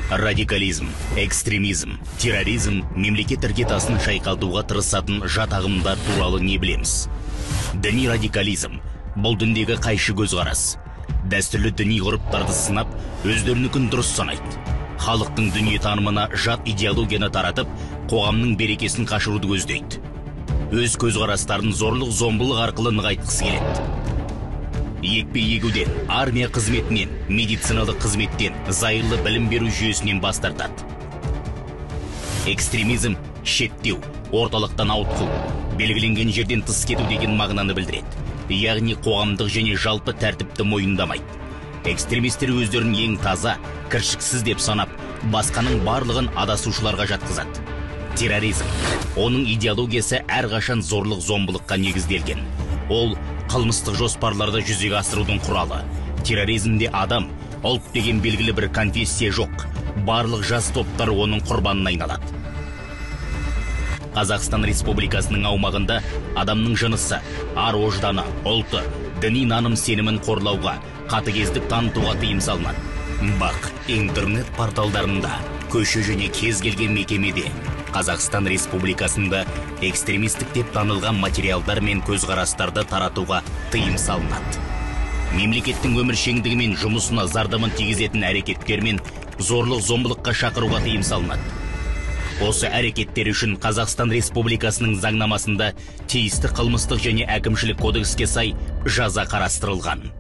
Радикализм, экстремизм, терроризм мемлекет іргетасын шайқалтуға тырысатын жат ағымдар туралы не білеміз? Діни радикализм бұл діндегі қайшы көзқарас. Дәстүрлі діни ғұрыптарды сынап, өздерінікін дұрыс санайды. Халықтың дүниетанымына жат идеологияны таратып, қоғамның берекесін қашыруды көздейді. Өз көзқарастарын зорлық зомбылық арқылы нығайтқысы келеді. Екпе егуден, армия қызметінен, медициналық қызметтен, зайырлы білім беру жүйесінен бас тартады. Экстремизм шеттеу, орталықтан ауытқу, белгіленген жерден тыс кету деген мағынаны білдіреді. Яғни қоғамдық және жалпы тәртіпті мойындамайды. Экстремистер өздерін ең таза, кіршіксіз деп санап, басқаның барлығын адасушыларға жатқызады. Терроризм. Оның идеологиясы әрқашан зорлық зомбылыққа негізделген. Ол қылмыстық жоспарларды жүзеге асырудың құралы. Терроризмде адам, ұлт деген белгілі бір конфессия жоқ. Барлық жас топтар оның құрбанына айналады. Қазақстан Республикасының аумағында адамның жынысы, ар-ожданы, ұлты, діни наным сенімін қорлауға, қатыгездік танытуға тыйым салынады. БАҚ интернет порталдарында, көше және кез келген мекемеде Қазақстан Республикасында экстремистік деп танылған материалдар мен көзқарастарды таратуға тыйым салынады. Мемлекеттің өміршеңдігі мен жұмысына зардабын тигізетін әрекеттер мен зорлық зомбылыққа шақыруға тыйым салынады. Осы әрекеттер үшін Қазақстан Республикасының заңнамасында тиісті қылмыстық және әкімшілік кодекске сай жаза қарастырылған.